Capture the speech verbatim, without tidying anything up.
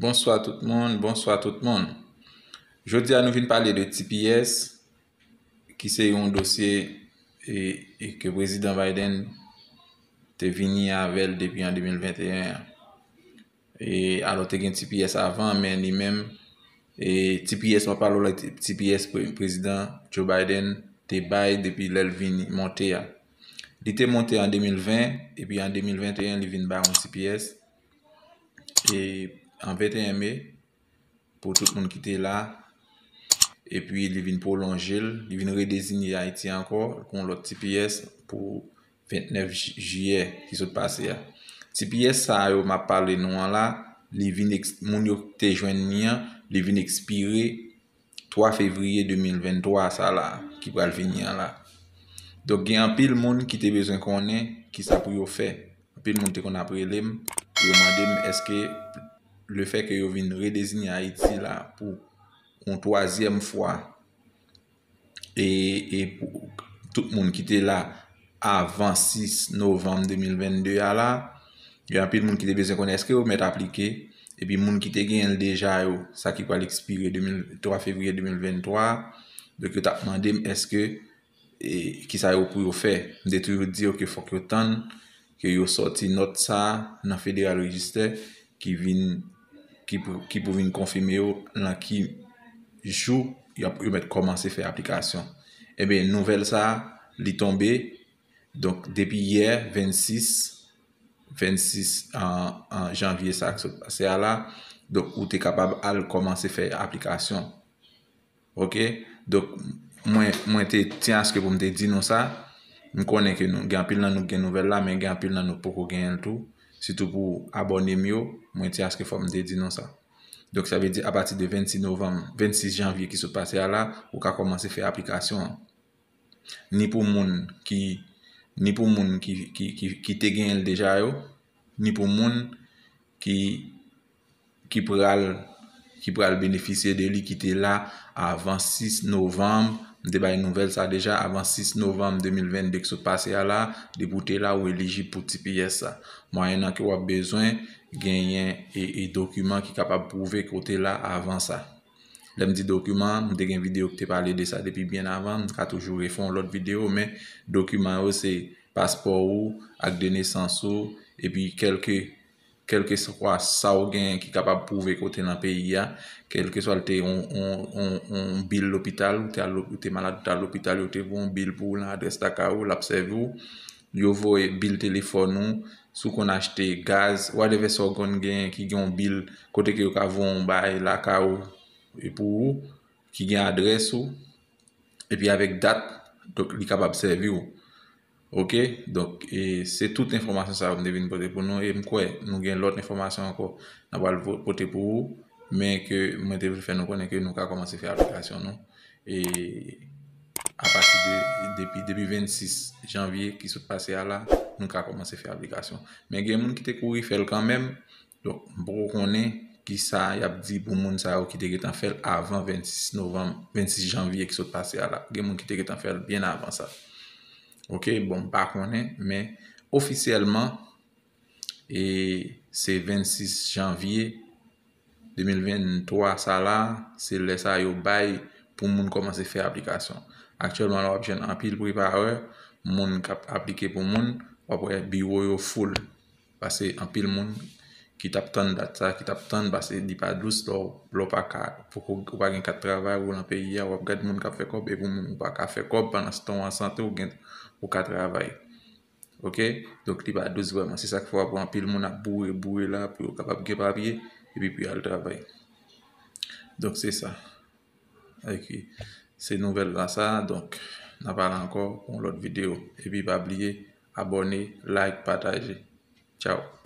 Bonswa tout moun, bonswa tout moun. Jodi a nou vin pale de T P S, ki se yon dosye e, e ke Prezidan Biden te vini avè l depi an de mil venteyen an. E, alò, te gen T P S avan, men li menm, e, T P S, mwen pale w la, T P S pre-, Prezidan Joe Biden te bay depi lè l vini monte a. Li te monte an de mil ven, epi an de mil venteyen, li vin bay yon T P S. E an venteyen me, pou tout moun ki te la, epi li vin pwolonje l, li vin redeziye Ayiti ankò pou yon lòt T P S pou vennèf ji-, jiyè ki sot pase a. T P S sa yo m ap pale nou an la, li vin eks-, moun yo te jwenn li an, li vin ekspire twa fevriye de mil venntwa sa la, ki pral vini an la. Donk, gen anpil moun ki te bezwen konnen kisa pou yo fè. Anpil moun te konn ap rele m, pou yo mande m èske lefètke yo vin redeziye Ayiti la pou yon twazyèm fwa, e, e pou tout moun ki te la avan sis novanm de mil vennde a la, gen anpil moun ki te bezwen konnen èske yo mèt aplike, epi moun ki te genyen l deja yo, sa ki pral ekspire de mil, twa fevriye de mil venntwa, donk yo t ap mande m èske, e, kisa yo pou yo fè. M te toujou di yo ke fòk yo tann ke yo sòti nòt sa a nan Federal Register ki vin, ki pou, ki pou vin konfime yo nan ki jou y ap, yo mèt kòmanse fè aplikasyon. Ebyen, nouvèl sa a, li tonbe. Donk, depi yè, vennsis, vennsis an, an janvye sa a ki sot pase a la, donk, ou te kapab al kòmanse fè aplikasyon. Oke? Donk, mwen, mwen te tyen aske pou m te di nou sa. M konnen ke nou, gen anpil nan nou ki gen nouvèl la, men gen anpil nan nou poko genyen l tou. Sitou pou abòne m yo, mwen tyen aske fò m te di nou sa. Donk, sa vle di, apati de vennsis novanm, vennsis janvye ki sot pase a la, ou ka kòmanse fè aplikasyon an. Ni pou moun ki, ni pou moun ki, ki, ki, ki te genyen l deja yo, ni pou moun ki, ki pral, ki pral benefisye de li, ki te la avan sis novanm. M te bay nouvèl sa deja, avan sis novanm de mil vennde ki sot pase a la, depi w te la, ou elijib pou T P S sa. Mwayennan ke w ap bezwen genyen e, e dokiman ki kapab pwouve ke w te la avan sa. Lè m di dokiman, m te gen videyo ki te pale de sa depi byen avan, m ka toujou refè yon lòt videyo, men dokiman yo se paspò ou, ak de nesans ou, epi kèlke, kèlkeswa sa w genyen ki kapab pwouve ke w te nan peyi a, kèlkeswa l te yon, yon, yon, yon bil lopital, ou te al, ou te malad, ou te al lopital, yo te voye yon bil pou ou nan adrès lakay ou, l ap sèvi w. Yo voye bil telefòn ou, si w konn achte gaz, whatever sa w konn genyen ki gen yon bil, kote ke yo ka voye yon bagay lakay ou, e pou ou, ki gen adrès ou, epi avèk dat, donk, li kapab sèvi w. Oke? Donk, e se tout enfòmasyon sa yo m te vin pote pou nou, e m kwè nou gen lòt enfòmasyon ankò n ap pral vo-, pote pou ou, men ke mwen te vle fè nou konnen ke nou ka kòmanse fè aplikasyon nou. E apati de, depi, depi vennsis janvye ki sot pase a la, nou ka kòmanse fè aplikasyon. Men gen moun ki te kouri fè l kanmenm, donk, m poko konnen kisa y ap di pou moun sa yo ki te gentan fè l avan vennsis novanm, vennsis janvye ki sot pase a la. Gen moun ki te gentan fè l byen avan sa. Oke, bon, m pa konnen, men ofisyèlman, e se vennsis janvye de mil venntwa sa la, se lè sa yo bay pou moun kòmanse fè aplikasyon. Aktyèlman la, w ap jwenn anpil preparè, moun k ap aplike pou moun, w ap wè biwo yo full. Paske anpil moun ki t ap tann dat sa, ki t ap tann, paske li pa dous lè w, lè w pa ka, poko, ou pa gen kat travay, ou nan peyi a, w ap gad moun k ap fè kòb, epi w menm ou pa ka fè kòb, pandan se tan w an sante, ou gen, ou ka travay. Oke? Donk, li pa dous vrèman. Se sa k fè w ap wè anpil moun ap boure, boure la, pou yo kapab gen papye, epi pou y al travay. Donk, se sa. Oke. Se nouvèl la sa. Donk, n a pale ankò pou yon lòt videyo. Epi, pa bliye, abòne, like, pataje. Tchao.